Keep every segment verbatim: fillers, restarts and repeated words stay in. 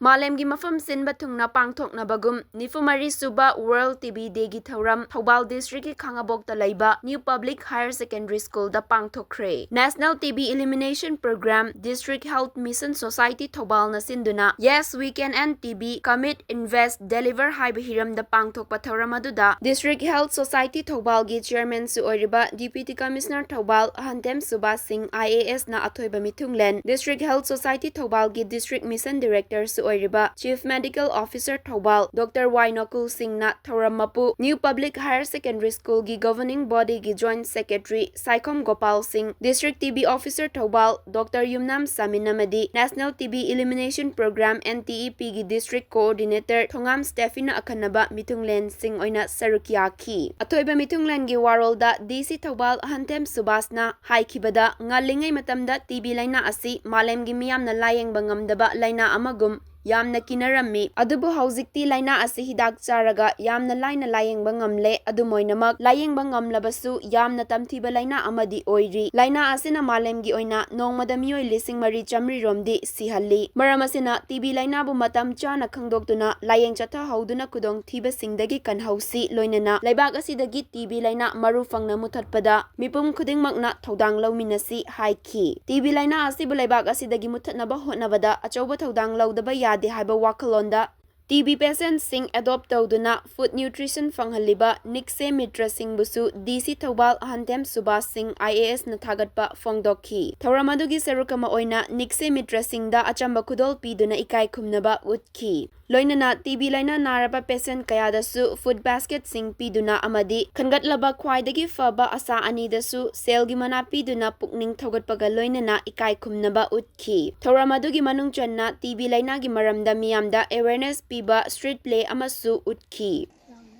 ꯃꯥꯂꯦꯝꯒꯤ ꯃꯐꯝ ꯁꯤꯟꯕ ꯊꯨꯡꯅ ꯄꯥꯡꯊꯣꯛꯅꯕꯒꯨꯝ ꯅꯤꯐꯨ ꯃꯔꯤ ꯁꯨꯕ World TB Dayꯒꯤ ꯊꯧꯔꯝ ꯊꯧꯕꯥꯜ districtꯀꯤ ꯈꯥꯉꯕꯣꯛꯇ ꯂꯩꯕ New Public Higher Secondary Schoolꯗ ꯄꯥꯡꯊꯣꯛꯈ꯭ꯔꯦ꯫ National TB Elimination Program, District Health Mission Society ꯊꯧꯕꯥꯜꯅ ꯁꯤꯟꯗꯨꯅ Yes, We Can End TB, Commit, Invest, Deliver ꯍꯥꯏꯕ ꯍꯤꯔꯝꯗ ꯄꯥꯡꯊꯣꯛꯄ ꯊꯧꯔꯝ ꯑꯗꯨꯗ District Health Society ꯊꯧꯕꯥꯜꯒꯤ chairmanꯁꯨ ꯑꯣꯏꯔꯤꯕ Deputy Commissioner ꯊꯧꯕꯥꯜ ꯑꯍꯟꯊꯦꯝ ꯁꯨꯕꯥꯁ ꯁꯤꯡ IASꯅ ꯑꯊꯣꯏꯕ ꯃꯤꯊꯨꯡꯂꯦꯟ, District Health Society ꯊꯧꯕꯥꯜꯒꯤ District Mission Directorꯁꯨ ꯑꯣꯏꯔꯤꯕ Chief Medical Officer Thoubal doctor Y Nokul ꯁꯤꯡꯅ ꯊꯧꯔꯝ ꯃꯄꯨ New Public Higher Secondary Schoolꯒꯤ Governing Bodyꯒꯤ Joint Secretary Saikhom Gopal ꯁꯤꯡ, District TB Officer Thoubal doctor Yumnam Samin ꯑꯃꯗꯤ National TB Elimination Program, NTEPꯒꯤ District Coordinator ꯊꯣꯉꯥꯝ ꯁ꯭ꯇꯦꯐꯤꯅ ꯑꯈꯟꯅꯕ ꯃꯤꯊꯨꯡꯂꯦꯟꯁꯤꯡ ꯑꯣꯏꯅ ꯁꯔꯨꯛ ꯌꯥꯈꯤ꯫ ꯑꯊꯣꯏꯕ ꯃꯤꯊꯨꯡꯂꯦꯟꯒꯤ ꯋꯥꯔꯣꯜꯗ DC ꯊꯧꯕꯥꯜ ꯑꯍꯟꯊꯦꯝ ꯁꯨꯕꯥꯁꯅ ꯍꯥꯏꯈꯤꯕꯗ, ꯉꯜꯂꯤꯉꯩ ꯃꯇꯝꯗ TB ꯂꯥꯏꯅꯥ ꯑꯁꯤ ꯃꯥꯂꯦꯝꯒꯤ ꯃꯤꯌꯥꯝꯅ ꯂꯥꯌꯦꯡꯕ ꯉꯝꯗꯕ ꯂꯥꯏꯅꯥ ꯑꯃꯒꯨꯝ ꯌꯥꯝꯅ ꯀꯤꯅꯔꯝꯃꯤ꯫ ꯑꯗꯨꯕꯨ ꯍꯧꯖꯤꯛꯇꯤ ꯂꯥꯏꯅꯥ ꯑꯁꯤ ꯍꯤꯗꯥꯛ ꯆꯥꯔꯒ ꯌꯥꯝꯅ ꯂꯥꯏꯅ ꯂꯥꯌꯦꯡꯕ ꯉꯝꯂꯦ꯫ ꯑꯗꯨꯝ ꯑꯣꯏꯅꯃꯛ, ꯂꯥꯌꯦꯡꯕ ꯉꯝꯂꯕꯁꯨ ꯌꯥꯝꯅ ꯇꯝꯊꯤꯕ ꯂꯥꯏꯅꯥ ꯑꯃꯗꯤ ꯑꯣꯏꯔꯤ꯫ ꯂꯥꯏꯅꯥ ꯑꯁꯤꯅ ꯃꯥꯂꯦꯝꯒꯤ ꯑꯣꯏꯅ ꯅꯣꯡꯃꯗ ꯃꯤꯑꯣꯏ ꯂꯤꯁꯤꯡ ꯃꯔꯤ ꯆꯥꯃꯔꯤ ꯔꯣꯝꯗꯤ ꯁꯤꯍꯜꯂꯤ꯫ ꯃꯔꯝ ꯑꯁꯤꯅ TB ꯂꯥꯏꯅꯥꯕꯨ ꯃꯇꯝ ꯆꯥꯅ ꯈꯪꯗꯣꯛꯇꯨꯅ ꯂꯥꯌꯦꯡ ꯆꯠꯊꯍꯧꯗꯨꯅ ꯈꯨꯗꯣꯡꯊꯤꯕꯁꯤꯡꯗꯒꯤ ꯀꯟꯍꯧꯁꯤ꯫ ꯂꯣꯏꯅꯅ ꯂꯩꯕꯥꯛ ꯑꯁꯤꯗꯒꯤ TB ꯂꯥꯏꯅꯥ ꯃꯔꯨ ꯐꯪꯅ ꯃꯨꯊꯠꯄꯗ ꯃꯤꯄꯨꯝ ꯈꯨꯗꯤꯡꯃꯛꯅ ꯊꯧꯗꯥꯡ ꯂꯧꯃꯤꯟꯅꯁꯤ ꯍꯥꯏꯈꯤ꯫ TB ꯂꯥꯏꯅꯥ ꯑꯁꯤꯕꯨ ꯂꯩꯕꯥꯛ ꯑꯁꯤꯗꯒꯤ ꯃꯨꯊꯠꯅꯕ ꯍꯣꯠꯅꯕꯗ ꯑꯆꯧꯕ ꯊꯧꯗꯥꯡ ꯂꯧꯗꯕ ꯌꯥꯗꯦ ꯍꯥꯏꯕ ꯋꯥꯈꯜꯂꯣꯟꯗ TB patientꯁꯤꯡ adopt ꯇꯧꯗꯨꯅ food nutrition ꯐꯪꯍꯜꯂꯤꯕ ꯅꯤꯛꯁꯦ ꯃꯤꯇ꯭ꯔꯁꯤꯡꯕꯨꯁꯨ DC Thoubal ꯑꯍꯟꯊꯦꯝ Subhas ꯁꯤꯡ IASꯅ ꯊꯥꯒꯠꯄ ꯐꯣꯡꯗꯣꯛꯈꯤ꯫ ꯊꯧꯔꯝ ꯑꯗꯨꯒꯤ ꯁꯔꯨꯛ ꯑꯃ ꯑꯣꯏꯅ ꯅꯤꯛꯁꯦ ꯃꯤꯇ꯭ꯔꯁꯤꯡꯗ ꯑꯆꯝꯕ ꯈꯨꯗꯣꯜ ꯄꯤꯗꯨꯅ ꯏꯀꯥꯏ ꯈꯨꯝꯅꯕ ꯎꯠꯈꯤ꯫ ꯂꯣꯏꯅꯅ TB ꯂꯥꯏꯅꯥ ꯅꯥꯔꯕ patient ꯀꯌꯥꯗꯁꯨ food basketꯁꯤꯡ ꯄꯤꯗꯨꯅ ꯑꯃꯗꯤ ꯈꯟꯒꯠꯂꯕ ꯈ꯭ꯋꯥꯏꯗꯒꯤ ꯐꯕ ꯑꯁꯥ ꯑꯅꯤꯗꯁꯨ ꯁꯦꯜꯒꯤ ꯃꯅꯥ ꯄꯤꯗꯨꯅ ꯄꯨꯛꯅꯤꯡ ꯊꯧꯒꯠꯄꯒ ꯂꯣꯏꯅꯅ ꯏꯀꯥꯏ ꯈꯨꯝꯅꯕ ꯎꯠꯈꯤ꯫ ꯊꯧꯔꯝ ꯑꯗꯨꯒꯤ ꯃꯅꯨꯡ ꯆꯟꯅ TB ꯂꯥꯏꯅꯥꯒꯤ ꯃꯔꯝꯗ ꯃꯤꯌꯥꯝꯗ awareness ꯄꯤꯕ street play ꯑꯃꯁꯨ ꯎꯠꯈꯤ꯫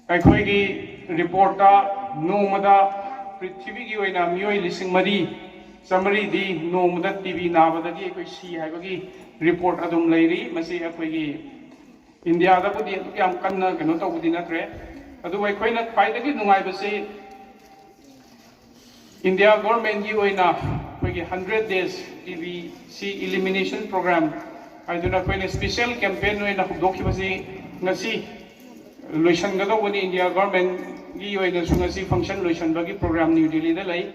ꯑꯩꯈꯣꯏꯒꯤ reportꯇ ꯅꯣꯡꯃꯗ ꯄ꯭ꯔꯤꯊꯤꯕꯤꯒꯤ ꯑꯣꯏꯅ ꯃꯤꯑꯣꯏ ꯂꯤꯁꯤꯡ ꯃꯔꯤ ꯆꯥꯃꯔꯤꯗꯤ ꯅꯣꯡꯃꯗ TB ꯅꯥꯕꯗꯒꯤ ꯑꯩꯈꯣꯏ ꯁꯤ ꯍꯥꯏꯕꯒꯤ report ꯑꯗꯨꯝ ꯂꯩꯔꯤ꯫ ꯃꯁꯤ ꯑꯩꯈꯣꯏꯒꯤ ꯏꯟꯗꯤꯌꯥꯗꯕꯨꯗꯤ ꯑꯗꯨꯛ ꯌꯥꯝ ꯀꯟꯅ ꯀꯩꯅꯣ ꯇꯧꯕꯗꯤ ꯅꯠꯇ꯭ꯔꯦ, ꯑꯗꯨꯕꯨ ꯑꯩꯈꯣꯏꯅ ꯈ꯭ꯋꯥꯏꯗꯒꯤ ꯅꯨꯡꯉꯥꯏꯕꯁꯤ ꯏꯟꯗꯤꯌꯥ governmentꯀꯤ ꯑꯣꯏꯅ ꯑꯩꯈꯣꯏꯒꯤ hundred days TBC elimination program ꯍꯥꯏꯗꯨꯅ ꯑꯩꯈꯣꯏꯅ ꯁ꯭ꯄꯦꯁꯦꯜ ꯀꯦꯝꯄꯦꯟ ꯑꯣꯏꯅ ꯍꯧꯗꯣꯛꯈꯤꯕꯁꯤ ꯉꯁꯤ ꯂꯣꯏꯁꯤꯟꯒꯗꯧꯕꯅꯤ꯫ ꯏꯟꯗꯤꯌꯥ ꯒꯣꯔꯃꯦꯟꯒꯤ ꯑꯣꯏꯅꯁꯨ ꯉꯁꯤ ꯐꯪꯁꯟ ꯂꯣꯏꯁꯤꯟꯕꯒꯤ ꯄ꯭ꯔꯣꯒ꯭ꯔꯥꯝ ꯅ꯭ꯌꯨ ꯗꯦꯜꯂꯤꯗ ꯂꯩ꯫